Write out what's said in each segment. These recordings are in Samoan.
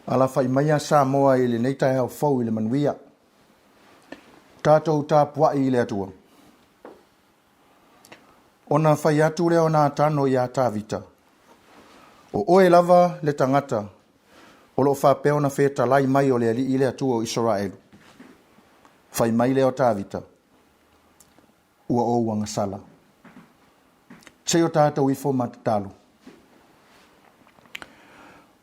Alafai maia Samoa i lenei taeao fou i le manuia. Tatou tapuai i le Atua. Ona fai atu lea o Natano iā Tavita, O oe lava le tagata o lo o faapea ona fetalai mai o le Alii le Atua o Isaraelu. Fai mai lea o Tavita, Ua ou agasala. Se i o tatou ifo ma tatalo.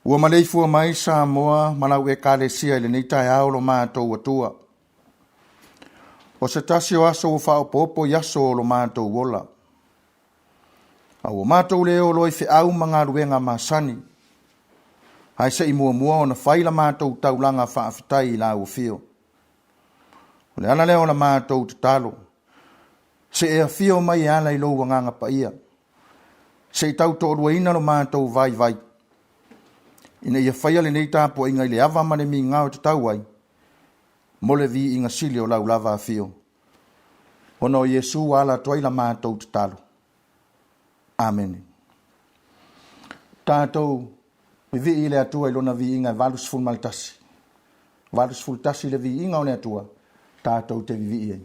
Ua maleifua mai Samoa ma lau Ekalesia i lenei taeao lo matou Atua. O se tasi o aso ua faaopoopo i aso o lo matou ola. A ua matou le o loa i feau ma galuega masani, ae se i muamua ona fai la matou taulaga faafetai i lau afio. O le ala lea o la matou tatalo, se e afio mai e ala i lou agaga paia, se i tau toaluaina lo matou vaivai, ina ia faia lenei tapuaiga i le ava ma le migao e tatau ai, mo le viiga sili o lau lava afio. Ona o Iesu ua ala atu ai la matou tatalo. Amene. Tatou vivii i le Atua i lona viiga e 81. 81 le viiga o le Atua, tatou te vivii ai.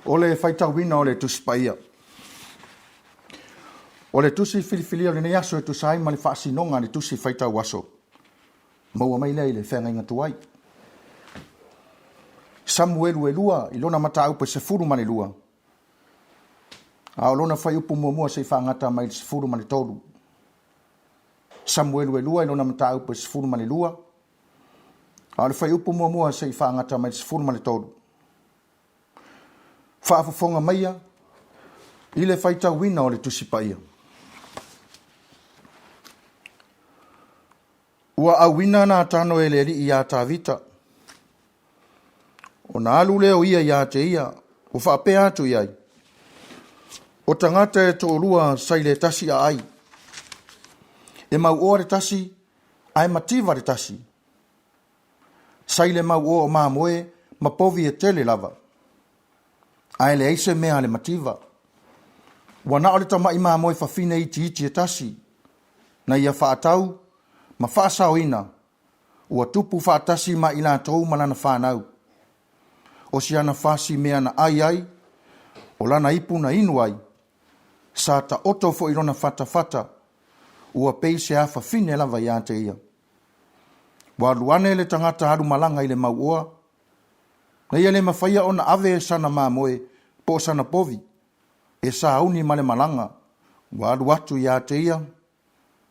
O le faitauina o le Tusi Paia. O le tusi filifilia o lenei aso e tusa ai ma le faasinoga a le tusi faitau aso. Maua mai lea i le feagaiga tuai. Samuelu e lua i lona mataupu e 12. A o lona fuaiupu muamua se i faagata mai i le 13. Samuelu e lua i lona mataupu e 12. A o le fuaiupu muamua se i faagata mai i le 13. Faafofoga maia i le faitauina o le Tusi Paia. Ua auina Natano e le alii iā Tavita. Ona alu lea o ia iā te ia, ua faapea atu i ai, O tagata e toalua sa i le tasi aai. E mauoa le tasi, ae mativa le tasi. Sa i le mauoa o mamoe ma povi e tele lava. Ae leai se mea a le mativa. Ua na o le tama'i mamoe fafine itiiti e tasi, na ia faatau ma faasaoina, ua tupu faatasi ma i latou ma lana fanau. O si ana fasi mea na ai ai, o lana ipu na inu ai, sa taoto foi lona fatafata, ua pei se afafine lava iā te ia. Ua alu ane le tagata alu malaga i le mauoa, na ia le mafaia ona ave sana mamoe po o sana povi e sauni ma le malaga, ua alu atu iā te ia,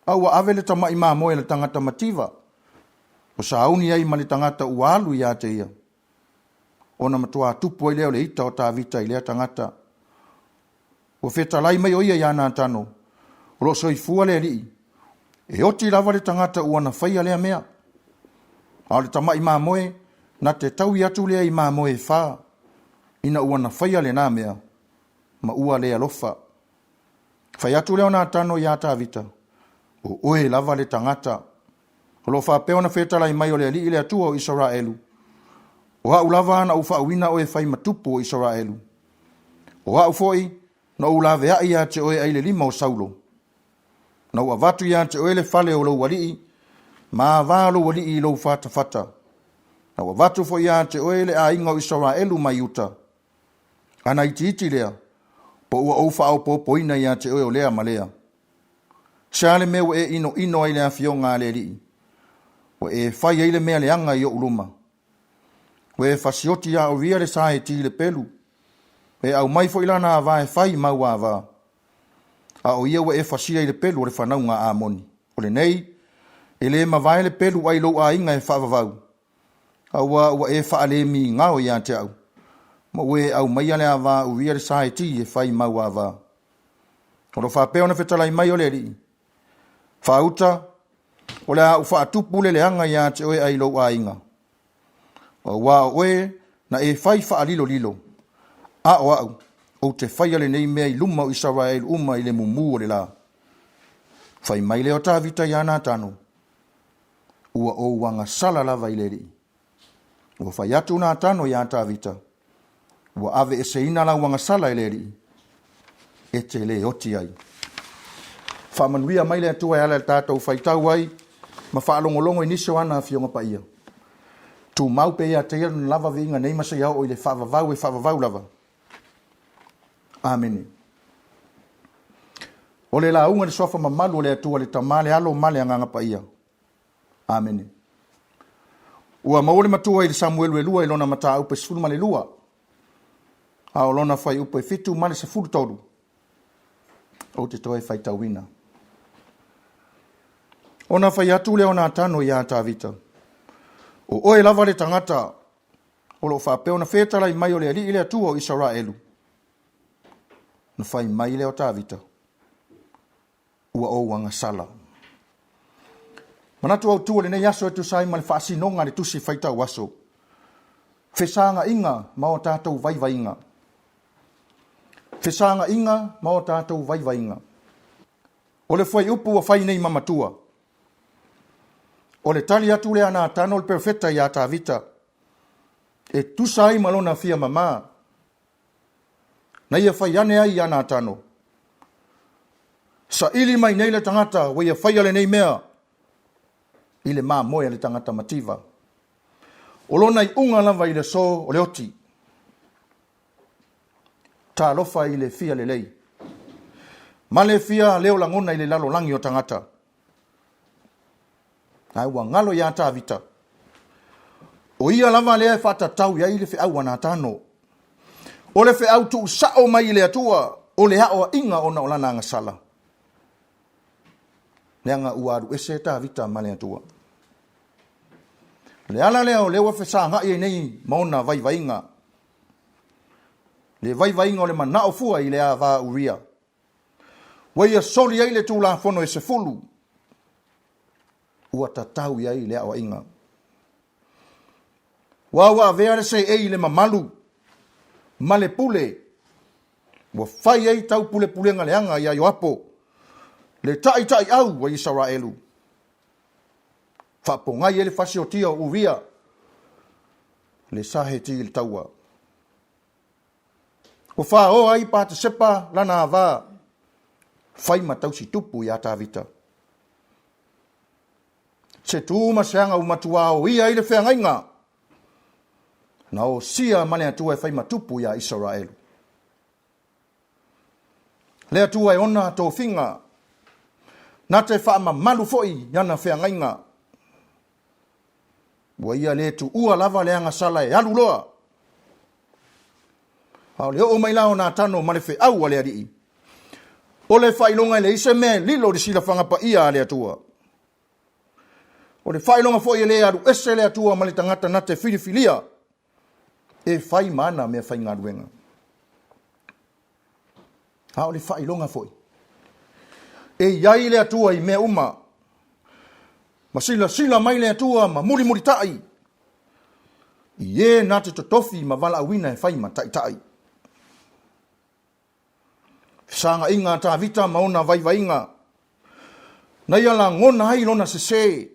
a ua ave le tama'i mamoe a le tagata mativa, ua sauni ai ma le tagata ua alu iā te ia. Ona matuā tupu ai lea o le ita o Tavita i lea tagata. Ua fetalai mai o ia iā Natano, o lo o soifua le Alii, e oti lava le tagata ua na faia lea mea. A o le tama'i mamoe, na te taui atu lea i mamoe e fa, ina ua na faia lenā mea, ma ua le alofa. Fai atu lea o Natano iā Tavita, O oe lava le tagata. O lo o faapea ona fetalai mai o le Alii le Atua o Isaraelu, O a'u lava na ou faauina oe e fai ma tupu o Isaraelu. O a'u foi na ou lavea'i iā te oe ai le lima o Saulo. Na ou avatu iā te oe le fale o lou alii, ma avā lou alii i lou fatafata. Na ou avatu foi iā te oe le aiga o Isaraelu ma Iuta. A na itiiti lea, po ua ou faaopoopoina iā te oe o lea ma lea. Se a le mea ua e inoino ai i le afioga a le Alii? Ua e fai ai le mea leaga i oʻu luma. Ua e fasioti iā Uria le saeti i le pelu. Ua e aumai foi lana ava e fai mau ava. A o ia ua e fasia i le pelu o le fanauga a Amoni. O lenei, e le mavae le pelu ai lou aiga e faavavau, Aua ua e faalemigao ia te au, ma ua e aumaia le ava a Uria le Saeti e fai mau ava. O lo o faapea ona fetalai mai o le Alii, Faauta, o le a ou faatupu le leaga ia te oe ai lou aiga. Aua o oe na e fai faalilolilo, a o au, ou te faia lenei mea i luma o Isaraelu uma i le mumu o le la. Fai mai lea o Tavita iā Natano, Ua ou agasala lava i le Alii. Ua fai atu Natano iā Tavita, Ua aveeseina lau agasala e le Alii, e te lē oti ai. Faamanuia mai le Atua e ala i le tatou faitau ai ma faalogologo i nisi o ana Afioga Paia. Tumau pea ia te ia lona lava viiga nei ma seia oo i le faavavau e faavavau lava. Amene. O le lauga i le suafa mamalu o le Atua le Tama, le Alo ma le Agaga Paia. Amene. Ua maua le matua i le Samuelu e lua i lona mataupu e 12, a o lona fuaiupu e 7 ma le 13. Ou te toe faitauina. Ona fai atu lea o Natano iā Tavita, O oe lava le tagata o lo o faapea ona fetalai mai o le Alii le Atua o Isaraelu. Na fai mai lea o Tavita, Ua ou agasala. Manatu autu o lenei aso e tusa ai ma le faasinoga a le tusi faitau aso, Fesaga'iga ma o tatou vaivaiga. Fesaga'iga ma o tatou vaivaiga. O le fuaiupu ua fai nei ma matua. O le tali atu lea a Natano le perofeta iā Tavita, e tusa ai ma lona fia mamā. Na ia fai ane ai iā Natano, Saili mai nei le tagata ua ia faia lenei mea i le mamoe a le tagata mativa. O lona iuga lava i le aso o le oti. Talofa i le fia lelei ma le fia leo lagona i le lalolagi o tagata. Ae ua galo iā Tavita, o ia lava lea e faatatau i ai le feau a Natano. O le feau tuusao mai i le Atua, o le aoaiga ona o lana agasala. Leaga ua alu ese Tavita ma le Atua. O le ala lea o lea ua fesagai ai nei ma ona vaivaiga. Le vaivaiga o le manao fua i le ava Uria. Ua ia soli ai le Tulafono e 10, ua tatau i ai le aoaiga. Ua ua avea le seei i le mamalu ma le pule, ua fai ai taupulepulega leaga iā Ioapo, le taitaiau a Isaraelu. Faapogai ai le fasiotia o Uria, le Saheti i le taua. Ua faoa ai Patesepa lana ava, fai ma tausi tupu iā Tavita. Se tu ma se aga ua matuā oia ai le feagaiga na osia ma le Atua e fai ma tupu iā Isaraelu. Le Atua e ona tofiga, na te faamamalu foi i ana feagaiga. Ua ia le tuua lava le agasala e alu loa. A o le oo mai la o Natano ma le feau a le alii, o le faailoga e leai se mea e lilo i le silafaga paia a le Atua. O le faailoga foi e le alu ese le Atua ma le tagata na te filifilia e fai ma ana mea faigaluega. A o le faailoga foi, e i ai le Atua i mea uma, ma silasila mai le Atua ma mulimulitai i e na te totofi ma valaauina e fai ma taitai. Fesagaina a Tavita ma ona vaivaiga, na ia lagona ai lona sesē.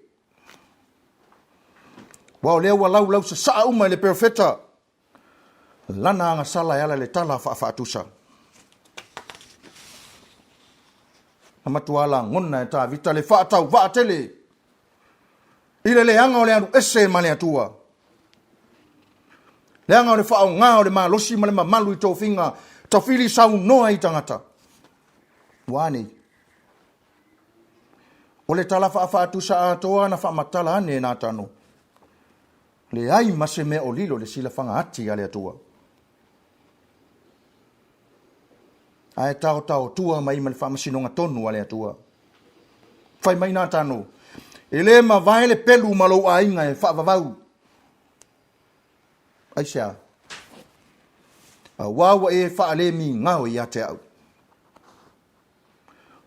Ua o lea ua laulau sasaa uma i le perofeta lana agasala e ala i le tala faafaatusa. Na matuā lagona e Tavita le faatauvaa tele i le leaga o le alu ese ma le Atua. Leaga o le faaaoga o le malosi ma le mamalu i tofiga tafili saunoa i tagata. Ua a nei? O le tala faafaatusa atoa na faamatala ane e Natano. Leai ma se mea o lilo i le silafaga ati a le Atua. Ae taotaotua mai ma le faamasinoga tonu a le Atua. Fai mai Natano, e le mavae le pelu ma lou aiga e faavavau. Aisea? Auā ua e faalemigao ia te au.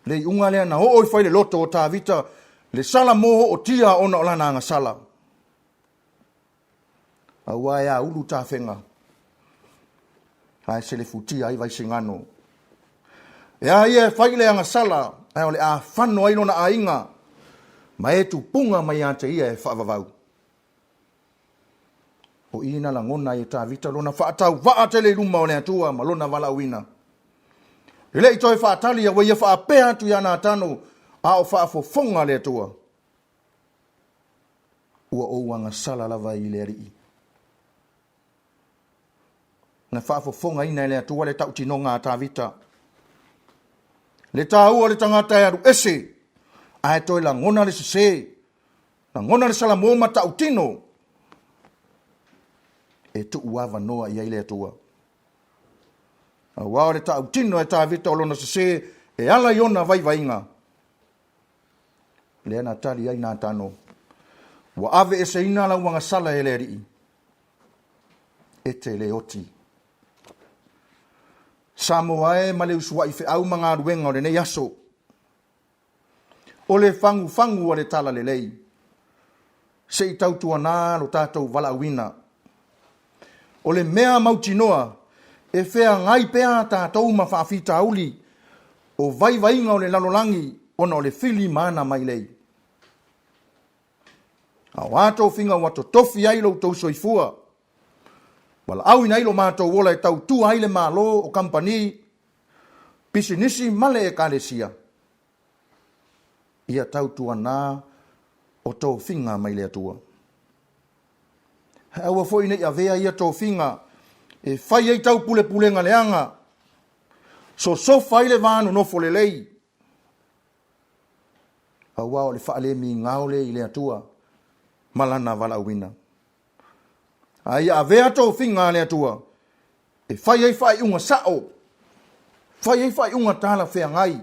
Le iuga lea na oo ifo ai le loto o Tavita le salamo ootia ona o lana agasala. Auā e aulu tafega, ae selefutia ai vaisigano. E a ia e fai le agasala, ae o le a fano ai lona aiga, ma e tupuga mai ia te ia e faavavau. O i na lagona ai e Tavita lona faatauvaa tele i luma o le Atua ma lona valaauina. E le i toe faatali a ua ia faapea atu iā Natano a o faafofoga le Atua. Ua ou agasala lava i le Alii. Na faafofogaina e le Atua le tautinoga a Tavita. Le taua o le tagata e alu ese, ae toe lagona le sesē, lagona le salamo ma tautino e tuu avanoa i ai le Atua. Auā o le tautino e Tavita o lona sesē e ala i ona vaivaiga. Lea na tali ai Natano, Ua aveeseina lau agasala e le Alii, e te le oti. Samoa e ma le usuai feau ma galuega o lenei aso. O le fagufagu o le talalelei, se i tautuanā lo tatou valaauina. O le mea mautinoa, e feagai pea tatou ma faafitauli o vaivaiga o le lalolagi ona o le fili ma ana mailei. A o a tofiga ua totofi ai lo outou soifua, valaauina ai lo matou ola e tautua ai le Malo o kamupani, pisinisi ma le Ekalesia, ia tautuanā o tofiga mai le Atua. Ae aua foi ne i avea ia tofiga e fai ai taupulepulega leaga. Sosofa ai le va nonofo lelei, auā o le faalemigao lea i le Atua ma Lana valaauina. A ia avea tofiga a le Atua e fai ai faaiuga sao, fai ai faaiuga talafeagai,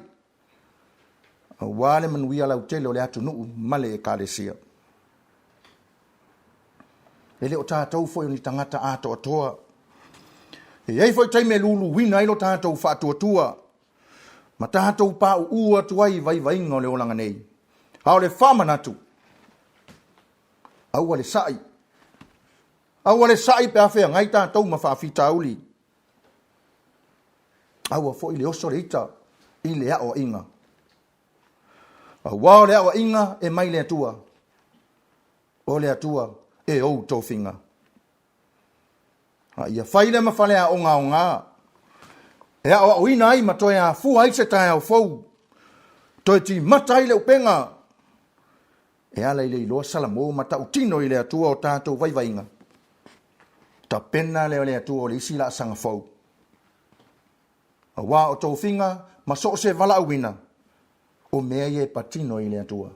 aua le manuia lautele o le atunuu ma le Ekalesia. E le o tatou foi o ni tagata atoatoa. E i ai foi taimi e luluina ai lo tatou faatuatua ma tatou pauu atu ai i vaivaiga o le olaga nei. A o le faamanatu, aua le sa'i, aua le sa'i pe a feagai tatou ma faafitauli. Aua foi le oso le ita i le aoaiga. Aua o le aoaiga e mai le Atua, o le Atua e ou tofiga. A ia fai lea ma faleaoga aoga e aoaoina ai ma toe afua ai se taeao fou, toe timata ai le upega e ala i le iloa salamo ma tautino i le Atua o tatou vaivaiga. Tapena lea o le Atua o le isi laasaga fou. Aua o tofiga ma so o se valaauina, o mea ia e patino i le Atua.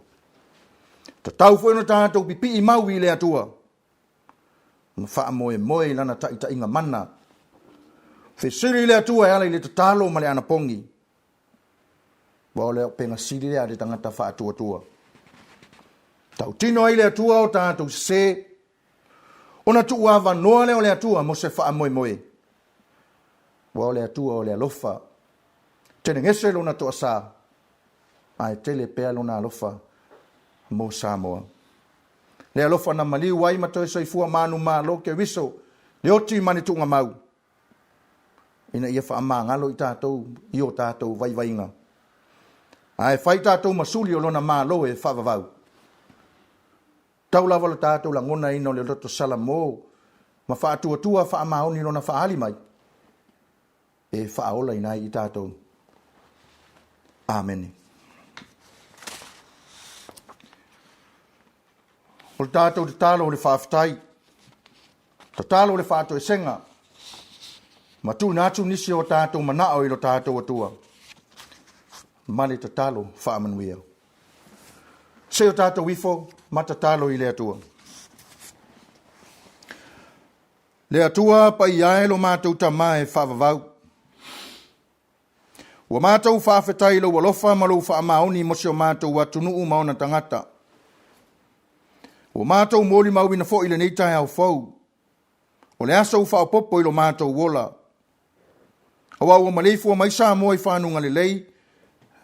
Tatau foi ona tatou pipii mau i le Atua ma faamoemoe i lana taitaiga mana. Fesili i le Atua e ala i le tatalo ma le anapogi. Aua o le auupega sili lea a le tagata faatuatua. Tautino ai le Atua o tatou sese, ona tuuavanoa lea o le Atua mo se faamoemoe. Aua o le Atua o le alofa, tenegese lona toasa, ae tele pea lona alofa mo Samoa. Le alofa na maliu ai ma toe soifua manumalo Keriso, le oti ma le tuugamau, ina ia faamagalo i tatou i o tatou vaivaiga, ae fai tatou ma suli o lona Malo e faavavau. Tau lava lo tatou lagonaina o le loto salamo ma faatuatua faamaoni lona faaali mai e faaolaina ai i tatou. Amene. O le tatou tatalo o le faafetai, tatalo o le faatoesega, ma tuuina atu nisi o tatou manao i lo tatou Atua, ma le tatalo faamanuia. Se o tatou ifo ma tatalo i le Atua. Le Atua paia e lo matou Tama e faavavau. Ua matou faafetai i lou alofa ma lou faamaoni mo si o matou atunuu ma ona tagata. Ua matou molimauina foi lenei taeao fou, o le aso ua faaopoopo i lo matou ola. Aua ua maleifua mai Samoa i fanuga lelei,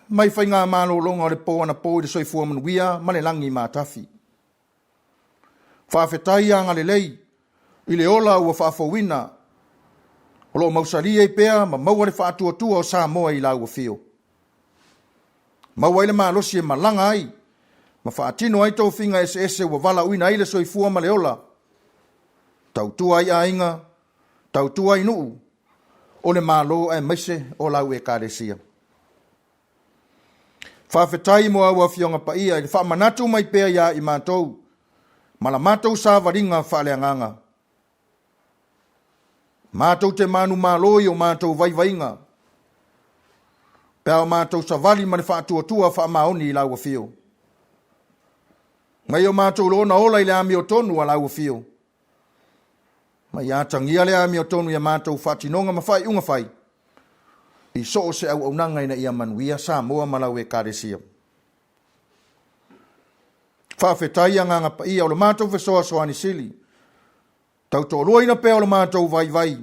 mai faigamalologa o le po anapo i le soifua manuia ma le lagi matafi. Faafetai agalelei i le ola ua faafouina, o lo o mausali ai pea ma maua le faatuatua o Samoa i lau afio. Maua ai le malosi e malaga ai ma faatino ai tofiga eseese ua valaauina ai le soifua ma le ola, tautua ai aiga, tautua ai nuu, o le Malo aemaise o lau Ekalesia. Faafetai mo au Afioga Paia i le faamanatu mai pea iā i matou ma la matou savaliga faaleagaga. Matou te manumalo i o matou vaivaiga, pe a o matou savali ma le faatuatua faamaoni i lau afio. Mai o matou lona ola i le amiotonu a lau afio. Ma ia atagia le amiotonu i a matou faatinoga ma faaiuga fai i so o se auaunaga ina ia manuia Samoa ma lau Ekalesia. Faafetai Agaga Paia o lo matou fesoasoani sili, tautoaluaina pea o lo matou vaivai,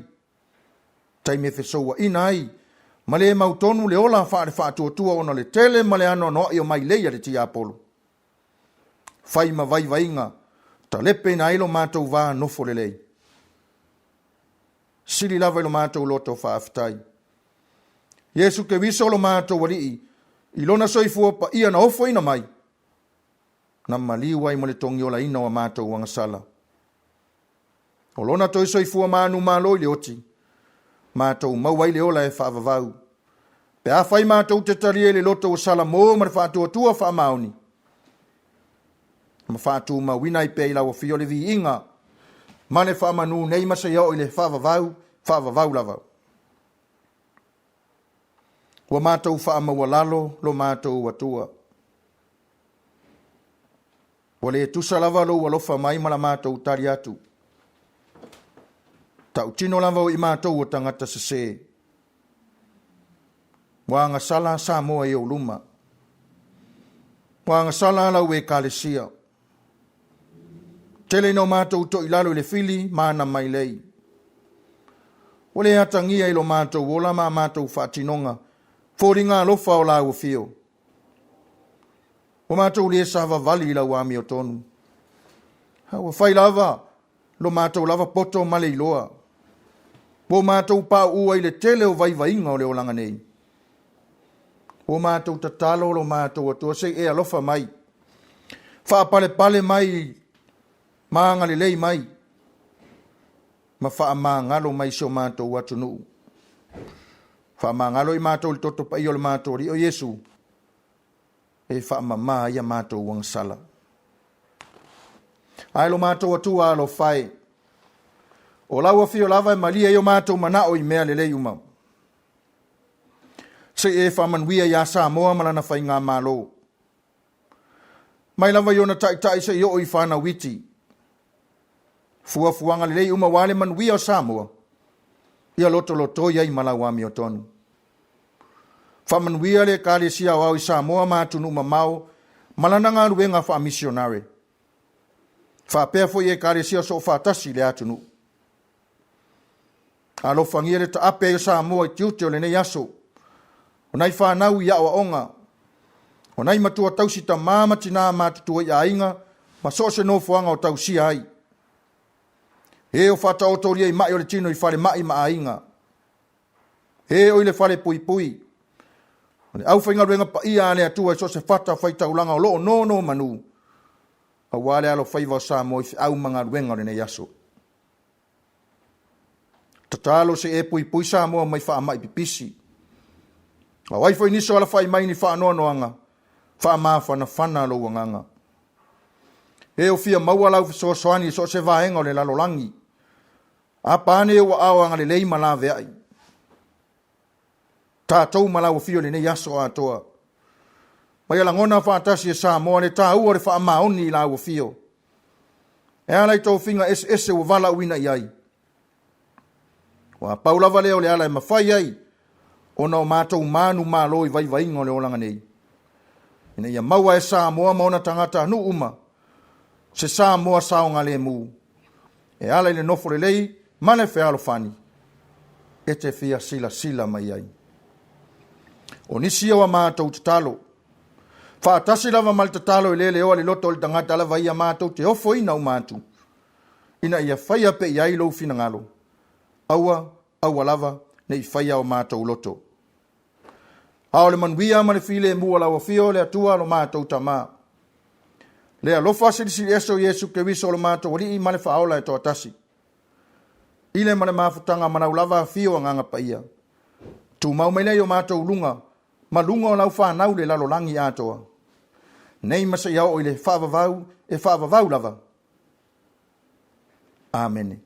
taimi e fesouaina ai ma le mautonu le ola faale-faatuatua ona o le tele ma le anoanoai o mailei a le tiapolo. Fai ma vaivaiga, talepeina ai lo matou va nofo lelei. Sili lava i lo matou loto faafetai. Iesu Keriso lo matou Alii, i lona soifua paia na ofoina mai, na maliu ai mo le togiolaina o a matou agasala. O lona toe soifua manumalo i le oti, matou maua ai le ola e faavavau. Pe afai matou te talia i le loto ua salamo ma le faatuatua faamaoni, ma faatumauina ai pea i lau afio le viiga ma le faamanu nei ma seia oo i le faavavau, faavavau lava. Ua matou faamaualalo lo matou Atua. Ua le tusa lava lou alofa mai ma la matou tali atu. Tautino lava o i matou o tagata sesē. Ua agasala Samoa i ou luma. Ua agasala lau Ekalesia. Tele ina o matou toilalo i le fili ma ana mailei. Ua le atagia i lo matou ola ma matou faatinoga, foliga alofa o lau afio. Ua matou le savavali i lau amiotonu. A ua fai lava lo matou lava poto ma le iloa. Ua matou pauu ai le tele o vaivaiga o le olaga nei. Ua matou tatalo lo matou Atua se i e alofa mai. Faapalepale mai ma agalelei mai ma faamagalo mai si o matou atunuu. Faamagalo i matou i le toto paia o le matou Alii o Iesu, e faamama ai a matou agasala. Ae lo matou Atua alofa e, o lau afio lava e malie ai o matou manao i mea lelei uma. Se i e faamanuia iā Samoa ma lana faigamalo. Mai lava i ona taitai se i oo i fanau iti. Fuafuaga lelei uma aua le manuia o Samoa, ia lotolotoi ai ma lau amiotonu. Faamanuia le Ekalesia Aoao i Samoa ma atunuu mamao ma lana galuega faamisionare. Faapea foi Ekalesia soofaatasi i le atunuu. Alofagia le taape ai o Samoa i tiute o lenei aso. O nai fanau i aoaoga, o nai matua tausi tamā ma tinā matutua i aiga ma so o se nofoaga o tausia ai. E o faataotolia i mai o le tino i falemai ma aiga. E o i le fale puipui. O le aufaigaluega paia a le Atua i so o se fata faitaulaga o lo o nonomanu, aua le alofaiva o Samoa i feau ma galuega o lenei aso. Tatalo se e puipui Samoa mai faamai pipisi. A o ai foi nisi o alafai mai ni faanoanoaga, faamafanafana lou agaga. E o fia maua lau fesoasoani i so o se vaega o le lalolagi. Apa ane ou aao agalelei ma laveai. Tatou ma lau afio i lenei aso atoa. Ma ia lagona faatasi e Samoa le taua o le faamaoni i lau afio. E ala i tofiga eseese ua valaauina i ai. Ua pau lava lea o le ala e mafai ai ona o matou manumalo i vaivaiga o le olaga nei. Ina ia maua e Samoa ma ona tagatanuu uma se Samoa saogalemu e ala i le nofo lelei ma le fealofani e te fia silasila mai ai. O nisi ia o a matou tatalo, faatasi lava ma le tatalo e leleoa le loto o le tagata lava ia matou te ofoina uma atu, ina ia faia pea i ai lou finagalo, aua, aua lava ne i faia o matou loto. A o le manuia ma le filemu o lau afio le Atua lo matou Tamā. Le alofa silisili ese o Iesu Keriso o lo matou Alii ma le Faaola e toatasi. I le ma le mafutaga ma lau lava afio Agaga Paia. Tumau mai lea i o matou luga ma luga o lau fanau le lalolagi atoa. Nei ma seia oo i le faavavau e faavavau lava. Amene.